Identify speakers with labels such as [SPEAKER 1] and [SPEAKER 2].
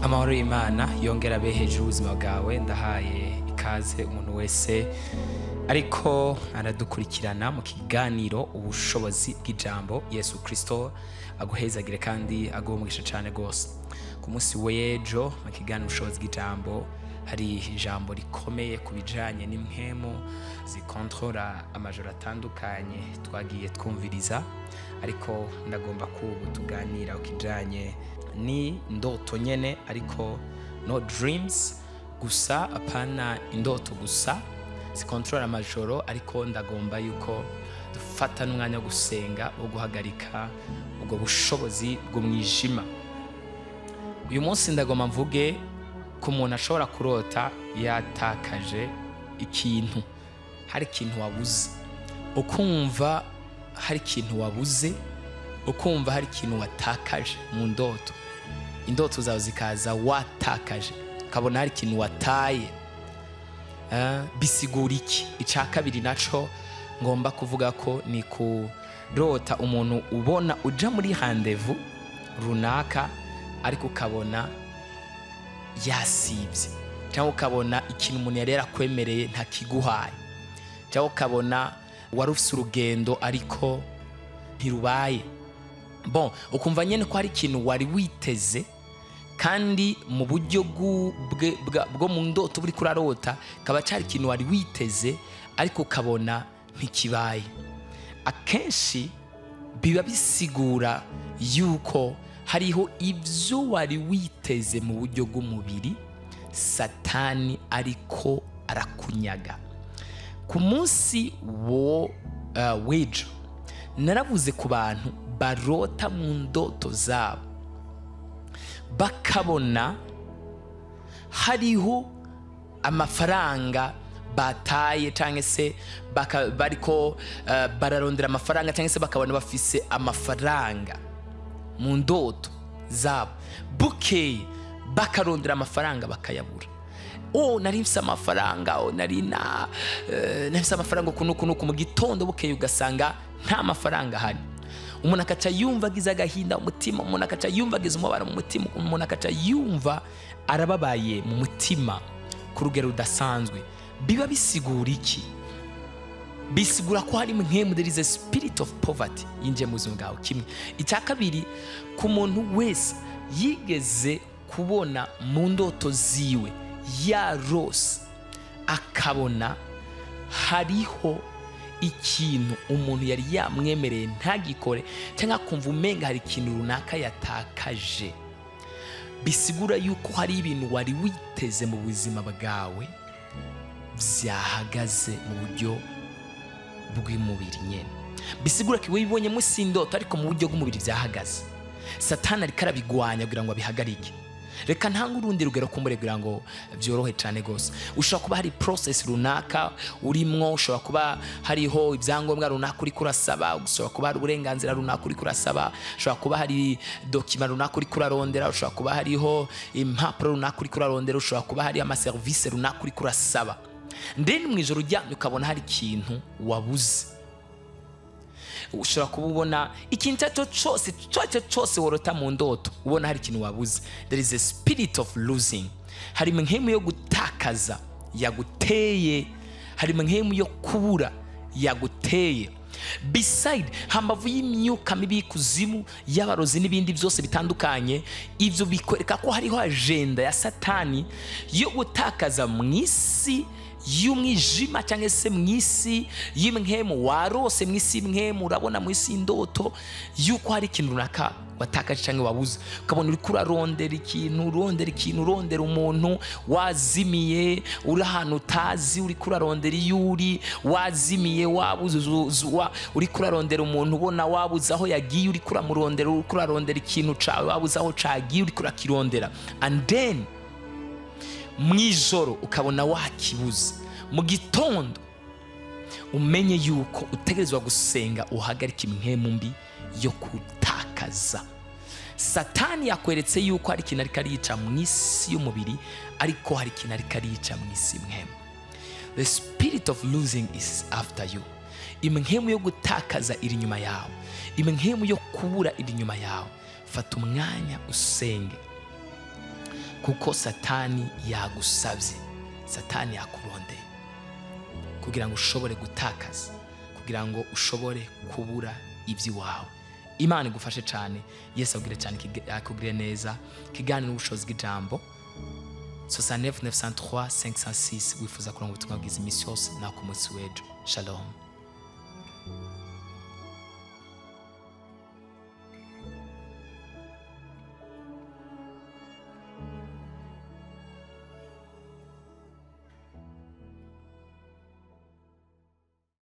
[SPEAKER 1] Amahoro y'Imana yongera abe hejuru y'ubuzima bwawe. Ndahaye ikaze umuntu wese ariko aradukurikirana mu kiganiro Ubushobozi bw'Ijambo. Yesu Kristo aguhezagire kandi aguhe umugisha cyane rwose. Ku munsi w'ejo mu kiganiro Ubushobozi bw'Ijambo hari ijambo rikomeye ku bijanye n'impwemu zikontorora amajoro atandukanye twagiye twumviriza, ariko ndagomba ko ubu tuganira ku kijanye ni ndoto nyene, ariko no dreams gusa, apana indoto gusa zikontorora amajoro, ariko ndagomba yuko dufata n'umwanya wo gusenga, wo guhagarika ubwo bushobozi bw'umwijima. Uyu munsi ndagomba mvuge ku muntu ashobora kurota yatakaje ikintu, hari ikintu wabuze, ukumva hari ikintu wabuze, ukumva hari ikintu watakaje mu ndoto, indoto zawe zikaza watakaje, ukabona hari ikintu wataye. Bisigura iki? Icya kabiri naco ngomba kuvuga ko ni kurota umuntu ubona uja muri rendez-vous runaka, ariko ukabona yasibye, cyangwa ukabona ikintu umuntu yari yarakwemereye ntakiguhaye, cyangwa ukabona wari ufise urugendo ariko ntirubaye. Bon, ukumva nyene ko hari ikintu wari witeze, kandi mu buryo bwo mu ndoto buri kurarota kaba cari ikintu wari witeze, ariko ukabona ntikibaye. Akenshi biba bisigura yuko hariho ibyo wari witeze mu buryo bw'umubiri Satani ariko arakunyaga. Ku munsi wo w'ejo naravuze ku bantu barota mu ndoto zabo bakabona hariho amafaranga bataye, cyangwa se bariko bararondera amafaranga, cyangwa se bakabona bafise amafaranga mu ndoto zabo, bukeye bakarondera amafaranga bakayabura. Oh, nari mfise amafaranga, oh, nari na nari mfise amafaranga uku n'uku n'uku. Mu gitondo bukeye ugasanga nta mafaranga ahari. Umuntu akaca yumva agize agahinda mu mutima, umuntu akaca yumva agize umubabaro mu mutima, umuntu akaca yumva arababaye mu mutima ku rugero rudasanzwe. Biba bisigura iki? Bisigura ko hari mpwemu, there is a spirit of poverty yinjiye mu buzima bwawe. Kimwe. Icya kabiri, ku muntu wese yigeze kubona mu ndoto ziwe yarose akabona hariho ikintu umuntu yari yamwemereye ntagikore, cyangwa akumva umenga hari ikintu runaka yatakaje, bisigura yuko hari ibintu wari witeze mu buzima bwawe byahagaze mu buryo bw'umubiri nyene. Bisigura ko wibonye musi indoto, ariko mu buryo bw'umubiri byahagaze. Satani ariko arabigwanya kugira ngo abihagarike. Reka ntanga urundi rugero kumbure kugira ngo byorohe cyane gose. Ushobora kuba hari process runaka urimwo, ushobora kuba hariho ibyangombwa runaka uri kurasaba, ushobora kuba hari uburenganzira runaka uri kurasaba, ushobora kuba hari document runaka uri kurarondera, ushobora kuba hariho impapuro runaka uri kurarondera, ushobora kuba hari ama service runaka uri kurasaba. Then mu ijoro uryamye ukabona hari ikintu wabuze. Ushobora kuba ubona ikintu icyo cyose, icyo cyose worota mu ndoto ubona hari ikintu wabuze. There is a spirit of losing. Hari impwemu yo gutakaza yaguteye, hari impwemu yo kubura yaguteye. Beside, hambavu y'imyuka mibi y'ikuzimu, y'abarozi n'ibindi byose bitandukanye, ivyo bikwereka ko hariho agenda ya Satani yo gutakaza mu isi y'umwijima, cyangwa se mu isi y'imwemu warose, mu isi y'imwemu urabona mu isi y'indoto yuko hari ikintu runaka watakaje cyangwa wabuze. Ukabona uriko urarondera ikintu, urondera ikintu, urondera umuntu wazimiye, uri ahantu utazi, uriko urarondera iyo uri wazimiye, wabuze, uriko urarondera umuntu ubona wabuze aho yagiye, uriko uramurondera, uriko urarondera ikintu cawe wabuze aho cagiye, uriko urakirondera. And then mwijoro ukabona wakibuze. Mu gitondo umenye yuko utegerezwa gusenga uhagarika impwemu mbi yo kutakaza. Satani yakweretse yuko hari ikintu ariko arica mu isi y'umubiri, ariko hari ikintu ariko arica mu isi y'imwemu. The spirit of losing is after you. Imwemu yo gutakaza iri inyuma yawe, imwemu yo kubura iri inyuma yawe. Fata umwanya usenge. Kuko Satani yagusabye, Satani yakurondeye kugira ngo ushobore gutakaza, kugira ngo ushobore kubura iby'iwawe. Imana igufashe cyane, Yesu abwire cyane, akugire neza. Kiganiro n'ubushobozi bw'ijambo, 69 903 506. Wifuza kuronka ubutumwa bwiza iminsi yose, nawe ku munsi w'ejo. Shalom.